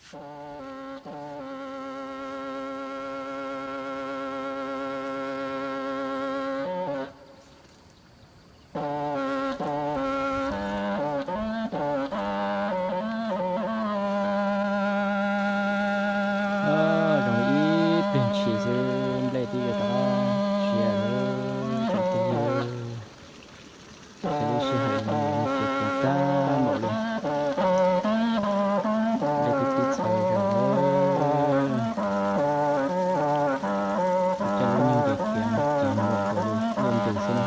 Zoo li ib pliag ntshis xwb nplej twb yuav rov qab siav lawm tsoom phooj ywg. Ces lub sij hawm no ces kuv tag npaum li, nplej twb pib txhawv zog lawm. Kuv coj lub nyuag nqis khiav no ces mus rau lub ntug xwb na.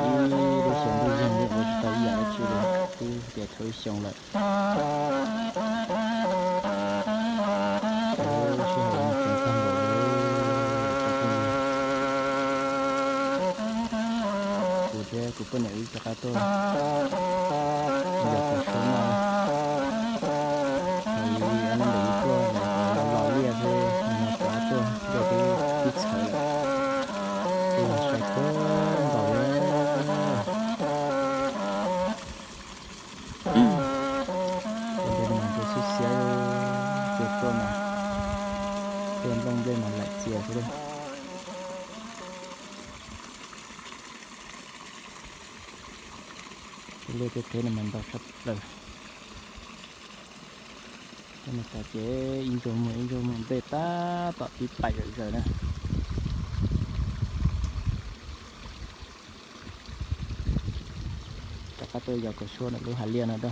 Ib lub xyoo ntuj yeeg li ua tsis tau ib yam dab tsi li, twb tias dhau ib xyoo lawm. Ces lub sij hawm no tseem tag npaum li, tsoom phooj ywg. Kuv thiab kuv poj niam wb rov qab tuaj yos kaus suab noj. Thaum ub ob hnub ntawd wb tuaj lawm los los liaj xwb, nim no rov qab tuaj nplej twb pib txhawv lawm. Kuj yog sai kawg nkaus li. Ua ntej no mas ntsia xiab xiab, ntsia tuaj mas tej nplooj nplej mas laim txias xwb li. Tej liaj tej teb no mas ntau tshaj plaws. Tej no tas ces ib ntsuag muag ib ntsuag muag nplej tab tom pib paim zom zaws na. Rov qab tuaj yos kaus suab ntawm lub hav liaj no da.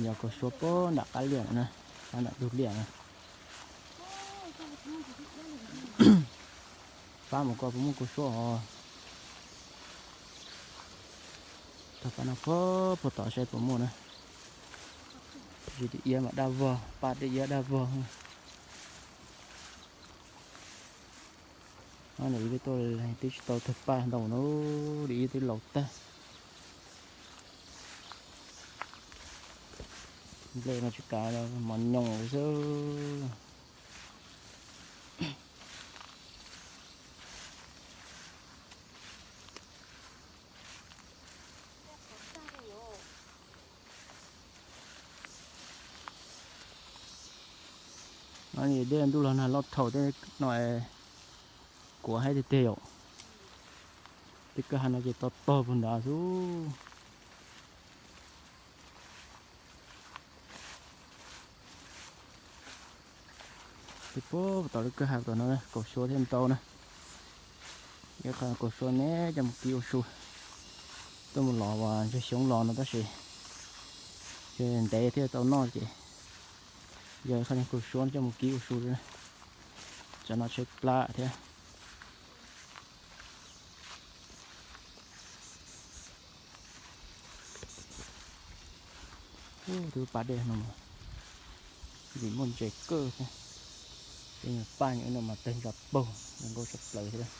Yos kaus suab puag nram qab liaj na, qab nram ntug liaj na. Pab mus koj puas muaj kaus suab os. Tag pab no puag puag tod saib puas muaj na. Tab sis tej iab mas daj vog, paj tej iab daj vog. Nws ib twb tuaj twb tsis tau tawg paj ntau no, ib twb laus tag. Nplej mas tsis kav mos nyoos xwb. No dej ntuj los nag loj dhau tej no, kuav haib tiag tiag yom. Tej kwj ha no ces tog tog puag nrad xwb. Twb puag tom lub kwj ha tom no kaus suab thiaj ntau na. Ib qho kaus suab ne coj mus kib ua su. Tuaj mus los uas ntsia xyoob los no tab sis ntev thiaj tau noj ces yog ib qho kaus suab coj mus kib ua su. Tsam no tshaib plab thiab. Ub, twb paj dej no mas vim muaj ntses kawg thiab. Tej nyuag paj nyuag no mas tawg ntsa paug, zoo nkauj tshaj plaws thiab.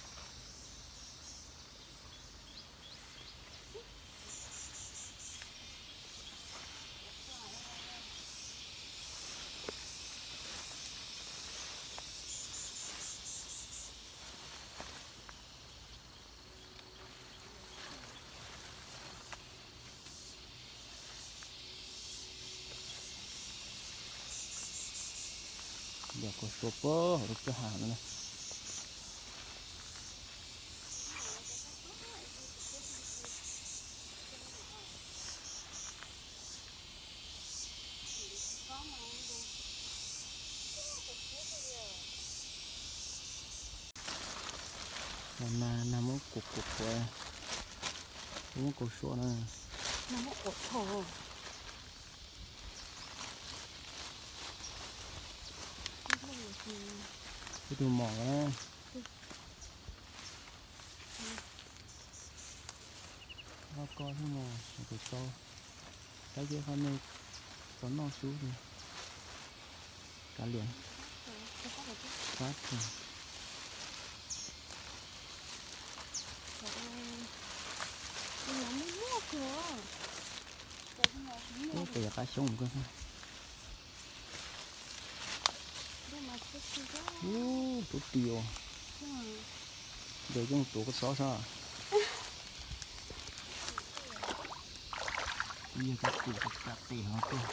Yog kaus suab puag hauv lub kwj ha no na. Nag muab kuav kuav kuav, muab kaus suab na. Ib tug mom na. Loj ko thiab mas tus tsau, tab sis qhov no txog noj xwb li. Kav liam. Kav liam. Ub, pem yog qab xyoob koj. Ub, tub ti os. Ntses yooj tuav koj xob sab. Yog cov tus tsa tes no tuaj.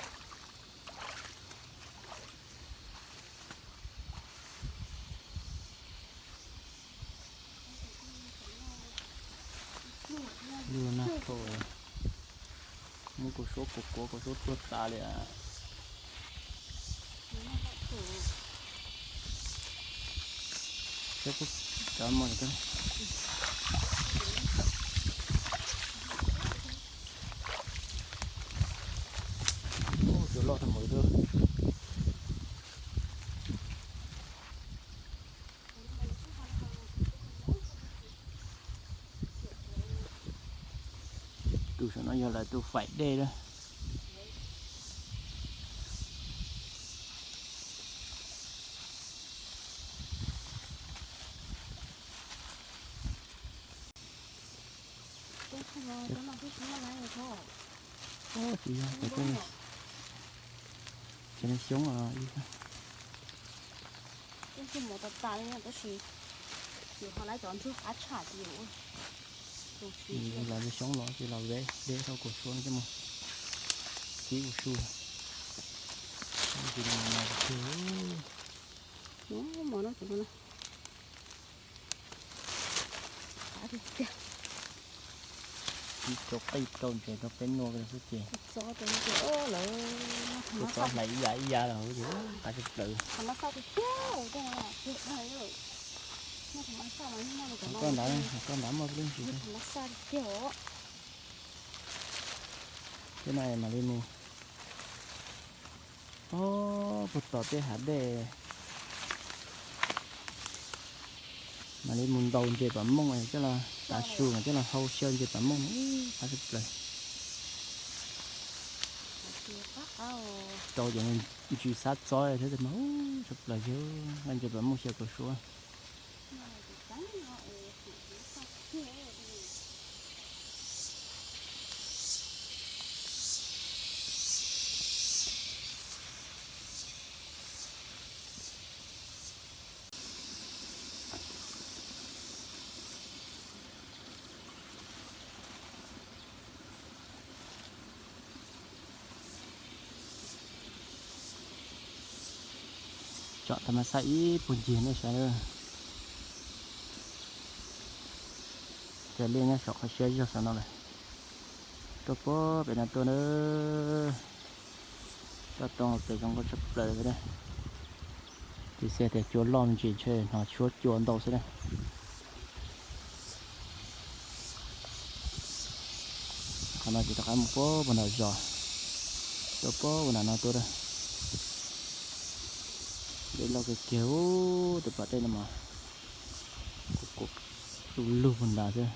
Lub nag rho, muab kuv suab kuv kuav kuv suab tuag tas li. Saib puab cov mo. Cua loj tag npaum li. Tus saum no yog lawv tus faim dej lawm. Tsis yog, cov no xyoob os. Tab sis yus ho lawv cov ntsuag qab tshaj ces yus ua. Los xyoob los ces los ve dej rau kuv suab coj mus kib kuv su. Ib rau qij rau ntses rau peb nua xwb ces kuv txob hlais ib yav ib yav los ces qab tshaj plaws. Koj ntawd, koj ntawd muaj lub ntsis. Tej no mam li mus. Ob, puag tom tej hav dej. Mam li mus ntaus ntses pam mooj coj los tav su mas coj los hau xyaw ntses pam mooj, qab tshaj plaws. Rau cov ntsis xab txob thiab mas tshaj plaws thiab, nqa ntses pam mooj xyaw kuv suab. Tsom tas mas xaj ib puag ncig nej saib. Cov liaj nyob saum qhov siab zog saum no lawm. Tuaj puag pem no tuaj na. Toj roob pem zoo nkauj tshaj plaws li. Tab sis tias cua loj me ntsis ntshe hnov tshuab cua ntau xwb na. Qhov no ces rov qab mus puag puag nram zos, tuaj puag puag nram no tuaj na. Dej loj kawg kiag, tus pas dej no mas kuv kuv lug lug puag nrad xwb.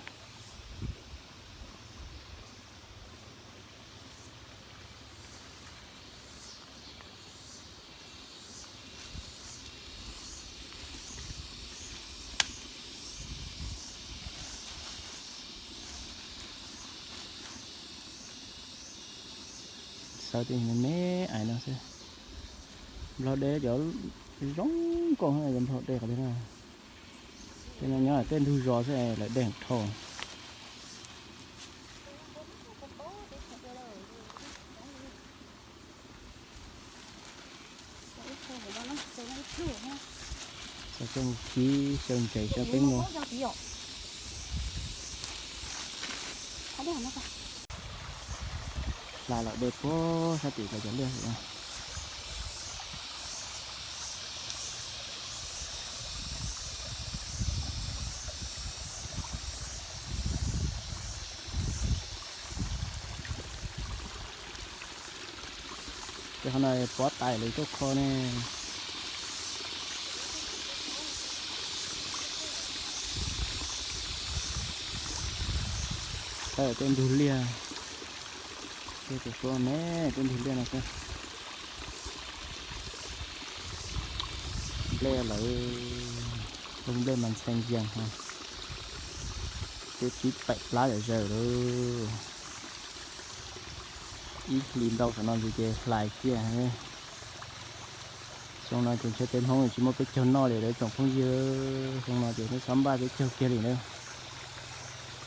Xawb tej me me ais no xwb. Nplog dej cov zoo nkauj, nplog dej qhov twg na. Tej no nyob tej ntug zos xwb lawm dej dhau. Xyaw kib xyaw ntses xyaw peb mus. Hla los dej puag sab tim lawv cov liaj xwb. Ces qhov no pob tais lawv tuaj kho ne. Saib tej ntug liaj, tej tus suab me, tej ntug liaj no xwb. Nplej lawv, lub nplej mas ntxhee yees, twb pib paim plab zom zaws lawm. Ib hlis ntau saum no ces hlais kiag. Xyoo no ces ntshe tej Hmoob tsis muaj peb caug noj li lawm tsoom phooj ywg. Xyoo no ces neb txhob npaj peb caug kiag li na.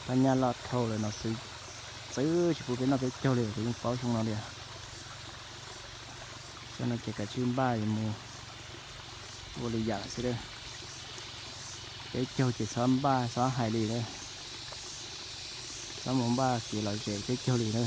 Pab nyab loj dhau lawm no xwb. Txawm tsis pub peb noj peb caug li kuv yeej paub xyoo no li. Xyoo no ces kav tsij npaj yuav mus ua lwm yam xwb. Peb caug ces txhob npaj txhob hais li na. Txhob mus npaj kev lom zem peb caug li na.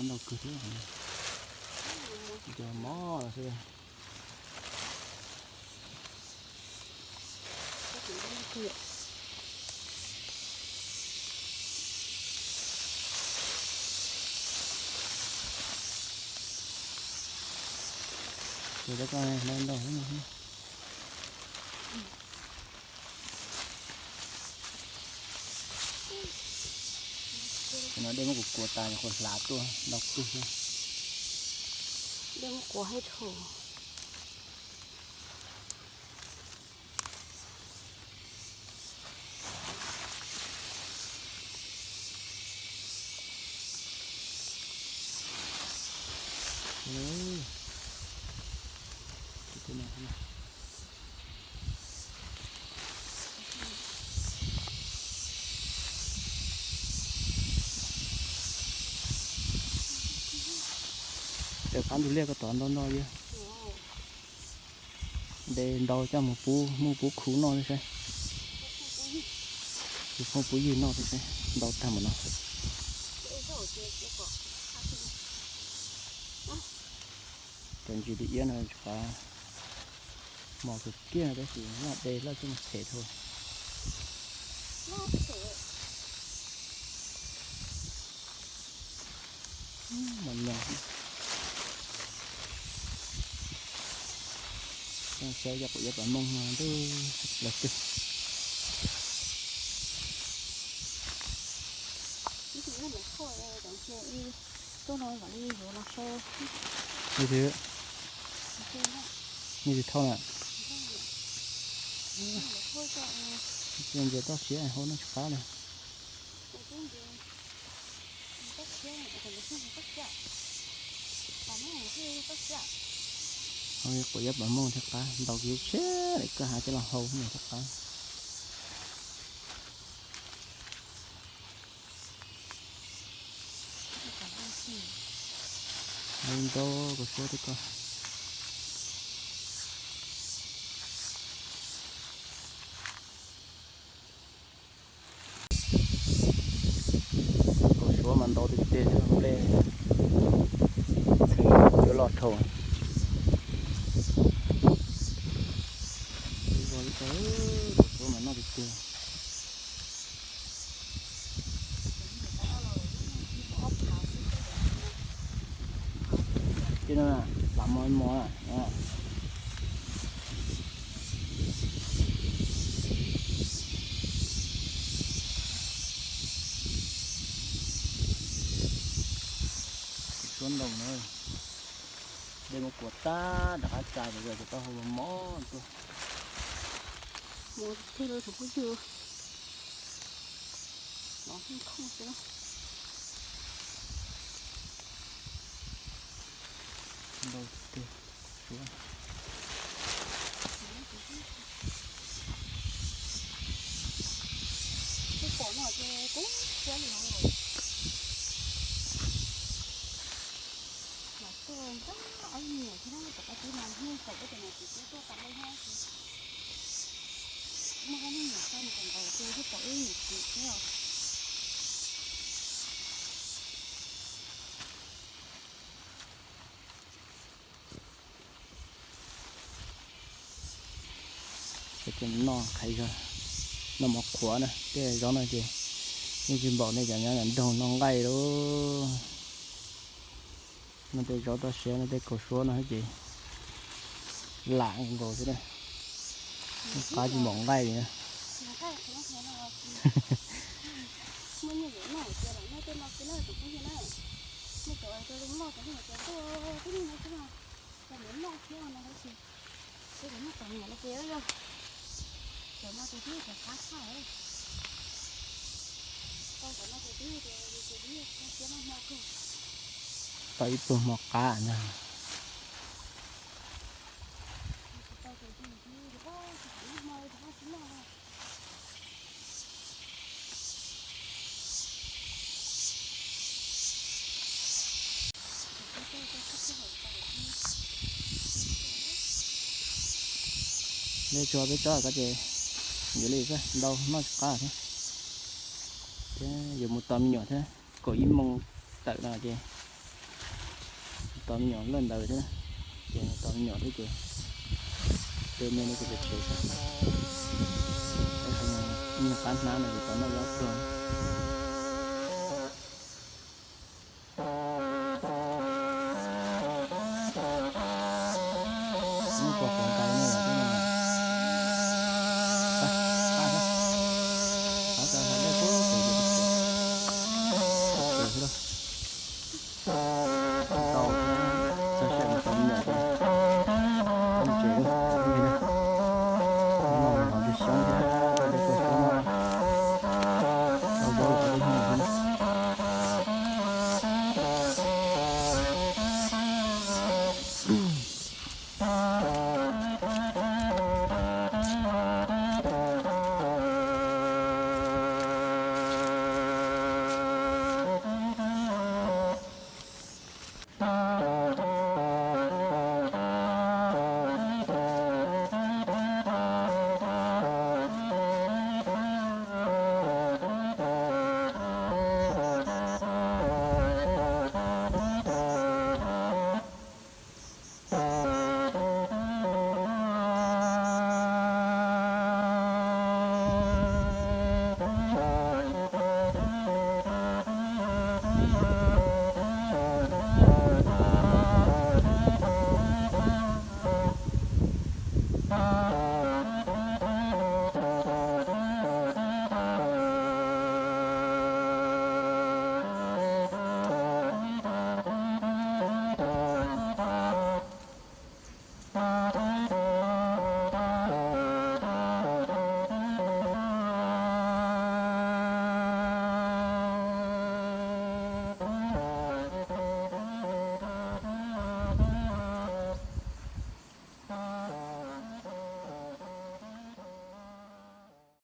Ntau kawg thiab, cov mob los xwb. No dej muab kuv kuav tas, kuv hlav tuaj ntau kawg thiab. Dej muab kuav hais rau. Cov qab ntug liaj ko tod ntau ntau yog. Nte ntau coj mus pub muj pub khu noj thiab saib. Pub pub ywg noj thiab saib, ntau tag npaum no. Cov ntsis li iab no tsis qab mos kawg kiag tab sis noj de laj coj mus them dhau. Mos nyoos. Xyov yog quav iab pam mooj no ntuj los twg. Nws tsis, nws tsis thauj na. Ntsia toj siab hau no tsis qab li. Quav iab pam mooj thiaj qab, ntau kiag tshiab li koj has coj los hau no thiaj qab. Ntau kaus suab thiab koj. Kaus suab mas ntau tiag tiag, nplej txheej yuav loj dhau. Kaus suab mas noj tiag tiag. Ces no, lam mos mos na. Suab ntoo na. Dej muab kuav tag rov qab tsa ces yog cov taub hau mos mos tuaj. Mos tiag li tus phooj ywg. Los hnub khooj xwb. Ntau tiag tiag. Kuv pom no ces kuv siab li hauv. Mas tuaj ntau ob nyuam thiab na, tom qab tib mas hnub pom kuv cov niam txiv tub tuaj tas li thiab. Muaj ob nyuam xaj mus kom nkaus ces twb pom ib nyuam txiv thiab. Cov noj qhaiv zog, noj mov qhuav na, tej zaub no ces yeej tsis npaum nej cov nyob nram nroog noj nqaij lauj. Noj tej zaub toj siab, noj tej kaus suab no ces Lam nkaus xwb na. Qab tsis npaum nqaij li na. Tau ib pluag hmo qab ntag. Neb tsuag peb tsob ko ces yuav li ntau noj tsis qab thiab. Thiab yuav mus tos me nyuam thiab, kaum ib moos tawm no ces tos me nyuam lawm ntawd thiab. Ces tos me nyuam thiab ces tej me no ces pem tsev xwb. Tab sis me nyuam qab hnab no ces tau noj ob pluag. Neb puas quav nqaij?